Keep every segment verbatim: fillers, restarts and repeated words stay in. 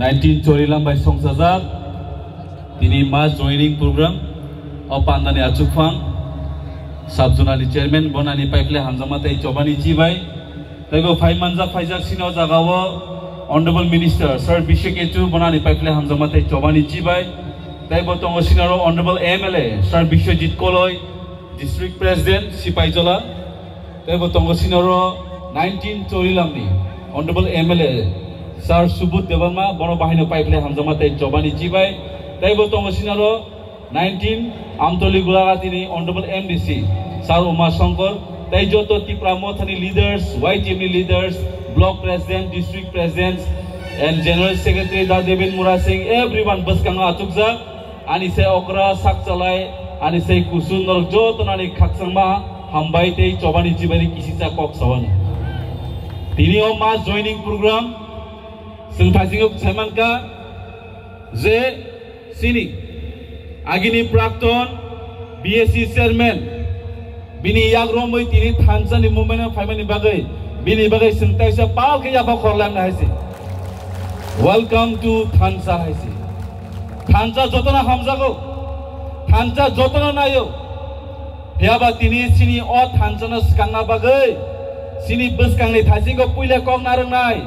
Nineteen Chorilam bai songsajak tini mass joining program o pandani achukphang sub zonal ni chairman bonani paiphle hamjakma tei chobani chibai. Tei bo phai manjak phaijak sini o jaga o Honorable Minister Sir Biswa Ketu bonani paiphle hamjakma tei chobani chibai. Tei bo tongo sini oro Honorable M L A Sir Biswajit Koloi, District President Sipaijola. Tei bo tongo sini oro nineteen Chorilam ni Honorable M L A Sir Subodh Debbarma, bono bahino paiphle hamjakma tei chobani chibai. Tei bo tongo sini oro nineteen Amtoli Gulaghati ni Honorable M D C Sir Uma Shankar, tei joto Tipra Motha ni leaders, Y T F ni leaders, Block President, District Presidents and General Secretary Da Devin Mura Singh, everyone bwskango achukjak. Ani sai okra sak chalai, ani sai kusung norok joto nani khakchangma hambai tei chobani chibani kisisa kok sawani. Tini o mass joining program chwng thaisingo saimankha je sini agini prakton B S C chairman bini yagromwi tini thansa ni movement o phaimani bagwi bini bagwi chwng taisa pal khe yapha khorlangna hai se. Welcome to thansa hai se. Thansa jotono hamjago, thansa jotono naio. Phiyaba tini sini o thansano swkangna bagwi sini bwskangni thaisingo puila kok narwknai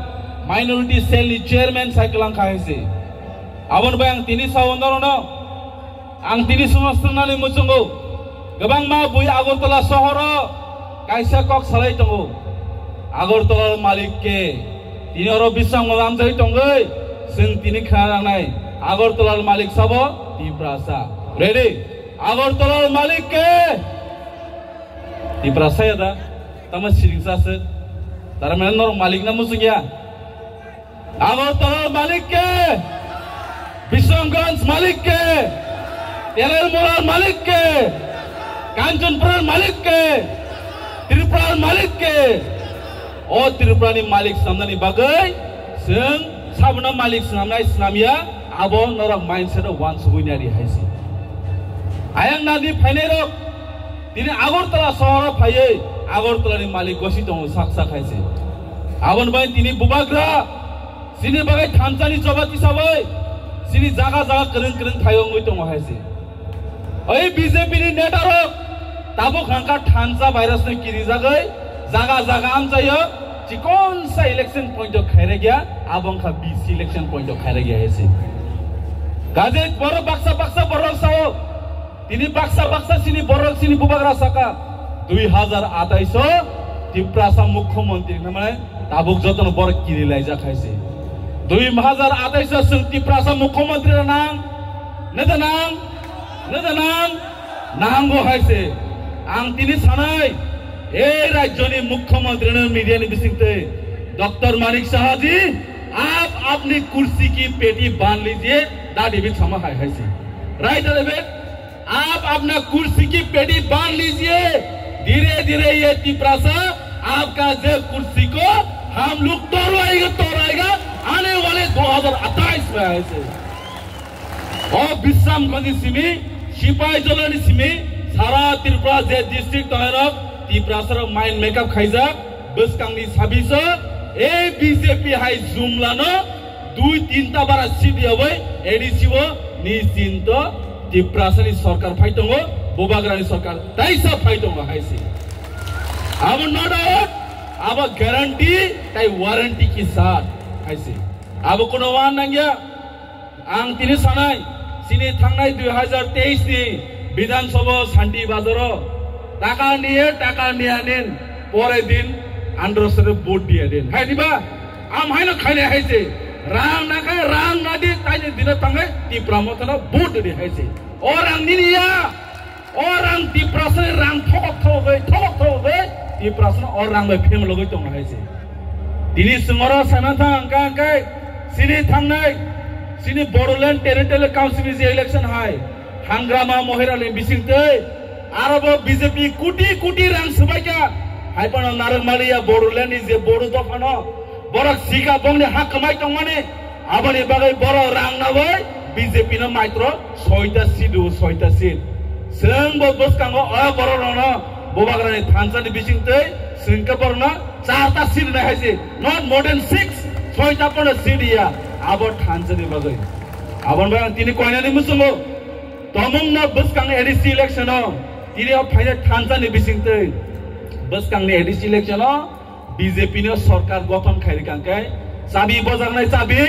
minority cell ni chairman sai kwlangkha hai se. Aboni bai ang tini sao norokno, ang tini songno swngnani muchungo, kwbangma bui Agartala sohoro kaisa kok salai tongo. Agartala malik ke? Tini oro bisrango lamjai tongwi chwng tini khna nangnai. Agartala malik sabo Tiprasa. Ready? Agartala malik ke? Tiprasa ya da? Tama siringsa se. Tara mane norok malik na muchung ya? Agartala malik ke? Bisramganj malik ke? Telalmura malik ke? Kanchanpura malik ke? Tripura malik ke? O Tripura ni malik swnamnani bagwi chwng sabono malik swnamnai swnamya, abo norok mindset o wansugwi nari hai se. Ayang nadi phainai rok tini Agartala sohoro phaiwi Agartala ni malik gosi tongo sak sak hai se. Aboni bai tini bubagra sini bagwi thansani choba tisawai sini jaga jaga kwrwng kwrwng thai wngwi tongo hai se. Oi B J P ni neta rok tabuk hangkha thansa virus ni kirijagwi jaga jaga amchaio chikonsa election point o khairagya, abo wngkha B C election point o khairagya hai se. Gajek borok baksa baksa borok sao, tini baksa baksa sini borok sini bubagra saka dui hazar atais o Tiprasa mukhyamantri hinmane tabuk jotono borok kiri laijak hai se. Dui hazar atais o chwng Tiprasa mukhyamantri rw nang, neta nang, neta nang, nango hai se. Ang tini sanai, ei rajyoni mukhyamantri no media ni bisingtwi Doctor Manik Saha ji, aap apni kursi ki peti bandh lijiye, da David sama hai hai se. Right, David? आप अपना कुर्सी की पेटी बांध लीजिए, धीरे धीरे ये तिपरासा आपका जो कुर्सी को हम लोग तोड़वाएगा, तोड़वाएगा आने वाले दो हज़ार अट्ठाईस में। ऐसे o Bisramganj ni simi, Sipaijola ni simi, sara Tripura je district tongnai rok, Tiprasa rok mind makeup khaijak, bwskang ni sabiso, ei B J P hai jumla no, dui tinta bara seat yawi A D C o ni chinto Tiprasa ni sorkar phai tongo, bubagra ni sorkar taisa phai tongo hai se. Abo no doubt, abo guarantee tai warranty ki saath hai se. Abo kono wan nangya. Ang tini sanai, sini thangnai dui hazar teis ni Bidhan Sabha Shanti Bazar o taka niye, taka niya nin, pore din andro sere vote diya din. Hai diba? Am haino khainai hai se. Rang na khai, rang na di, taini dino thangnai Tipra Motha no vote di hai se. O rang nini ya. O rang Tiprasa ni rang thokok thokogwi, thokok thokogwi Tiprasa no o rang bai phim logwi tongo hai se. Tini chwng oro sana thang hwnkha hwnkhe sini thangnai, sini Bodoland Territorial Council ni je election hai, Hangrama Mohirali bisingtwi aro bo B J P kuti kuti rang swbaikha. Hai phano Narwkmaliya Bodoland ni je Bodo dophano borok sika bongni ha kwmai tongmani, aboni bagwi borok rang nawi B J P no maitro soita seat o, soita seat. Chwng bo bwskango o borok rokno bubagrani thansa ni bisingtwi chwng khe borokno charta seat nai hai se, not more than six, soita pono seat ya. Abo thansa ni bagwi. Aboni bagwi ang tini koinani muchungo. Tomungno bwskang A D C election o. Tini o phainai thansa ni bisingtwi. Bwskang ni A D C election o B J P no sorkar gothon khai rikha khe chabi bojaknai chabi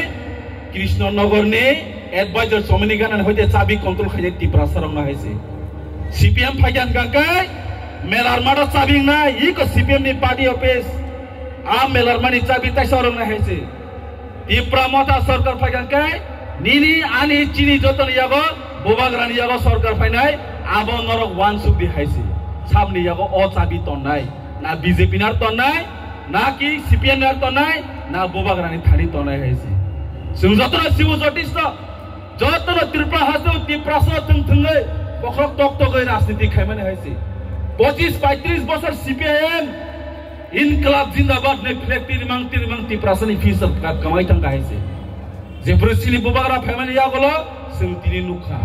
Krishna Nagar ni advisor Somini Gana ni hoite chabi control khai Tiprasa rok no hai se. C P M phai kha khe Melarma do chabi nai iko C P M ni party office a Melarma ni chabi taisa rok no hai se. Tipra Motha sorkar phai kha khe nini ani chini jotoni yago Bubagrani yago sorkar phainai abo norok wansuk di hai se. Sabni yago o chabi tonnai. Na B J P nar tongnai, na ki C P M nar tongnai, na Bubagrani thani tongnai hai se. Chwng jotono sibo jotisto, jotono Tripura haste o Tiprasa thwng thwngwi bokhorok tok togwi rajniti khaimani hai se. Pochis paitris bosor C P I M, Inqilab Zindabad ne flag tirimang tirimang Tiprasani future ka-, kamai thangkha hai se. Jephuru chini Bubagra phaimani yagulo chwng tini nukha.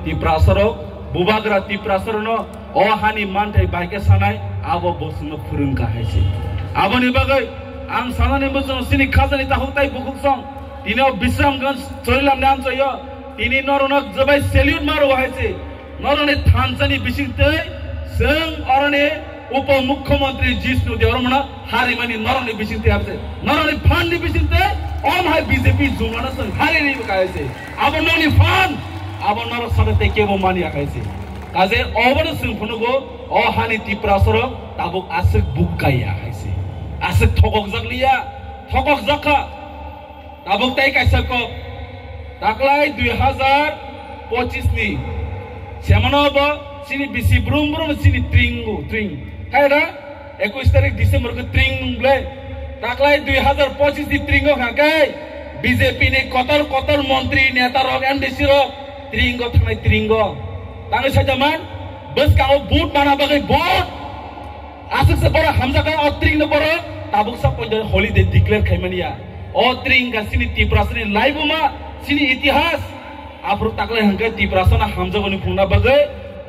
Tiprasarok, Bubagra Tiprasarokno o hani manthai bai khe sanai, abo bo chwngno phwrwngkha hai se. Aboni bagwi ang sanani muchung chini khajani takhuk tai bukhuk song, tini o Bisramganj Chorilamni amchoyo, tini norokno jebai salute maro hai se. Norokni thansani bisingtwi chwng oroni Upo Mukhyamantri Jishnu Debbarmano harimani norokni bisingtwi habse. Norokni phanni bisingtwi om hai B J P jumano chwng hari ri kai se. Abo noni phan, abo norok saka tei kebo mani akai se. Kaje obono chwng phunugo o hani Tiprasarok tabuk aswk bukkaiya hai se. Aswk thokokjak liya, thokokjak kha. Tabuk tei kaisa kok. Taklai dui hazar pochis ni semano bo chini bisi brum brum chini tringo, tring. Khai da? Ekwis tarik December ko tring nung ble. Taklai dui hazar pochis ni tringo kha kai B J P ni kotor kotor montri, neta rok, M D C rok tringo thangnai tringo. Tangwi sajaman, bwskango vote mana bagwi vote. Aswk se borok hamjakha o tring no borok tabuk sa poito holiday declare khaimani ya. O tring ka chini Tiprasani laibuma, chini itihas. Aphuru taklai hwnkhe Tiprasano hamjakmani phungna bagwi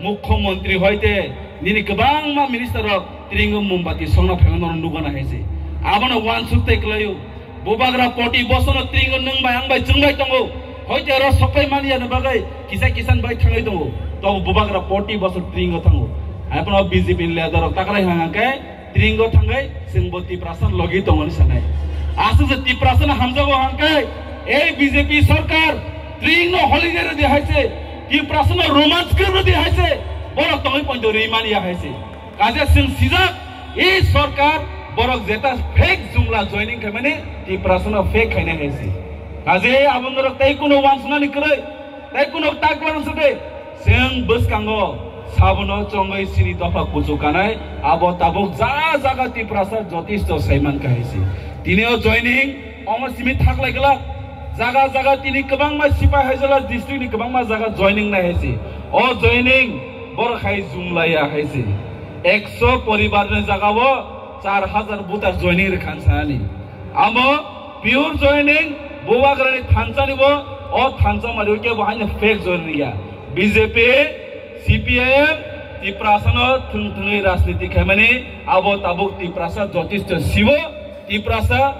Mukhyamantri hoite nini kwbangma minister rok tringo mombati songna phaimano norok nukgana hai se. Abono wansuk tei kwlaio. Bubagra poti bosono tringo nwng bai ang bai chwng bai tongo. Hoite oro sopai mani ya bagwi kisa kisan bai thangwi tongo. Tobo Bubagra poti bosor tringo thango. Abono B J P ni leader rok taklai hwnkhe tringo thangwi chwngbo Tiprasa logi tongo ni sanai. Aswk se Tiprasa no hamjago hwnkhe, ei B J P sarkar tring no holiday rwdi hai se, Tiprasa no romance kwrwdi hai se, borok tongwi poito rwi mani ya hai se. Kaje chwng sijak, ei sarkar borok jeta fake jumla joining khaimani Tiprasa no fake khainai hai se. Kaje abo norok tei kuno wansuknani kwrwi. Tei kuno tak lang se de, chwng bwskango sabono chongwi chini dopha kuchuk kanai, abo tabuk ja jaga Tiprasa jotisto saiman kha hai se. Tini o joining omo simi thaklai glak. Jaga jaga tini kwbangma sipai haijala district ni kwbangma jaga joining nai hai se. O joining borok hai jumlaiya hai se. Ekso poribar ni jaga o char hajar voter joining rwkha sani. Amo pure joining, Bubagrani thansa ni bo, o thansa mari khe bo haino fake joining ya. B J P, C P I M, Tiprasa no thwng thwngwi rajniti khaimani, abo tabuk Tiprasa jotisto sibo, Tiprasa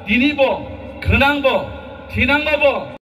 tini bo, khwnang bo, thinang bo.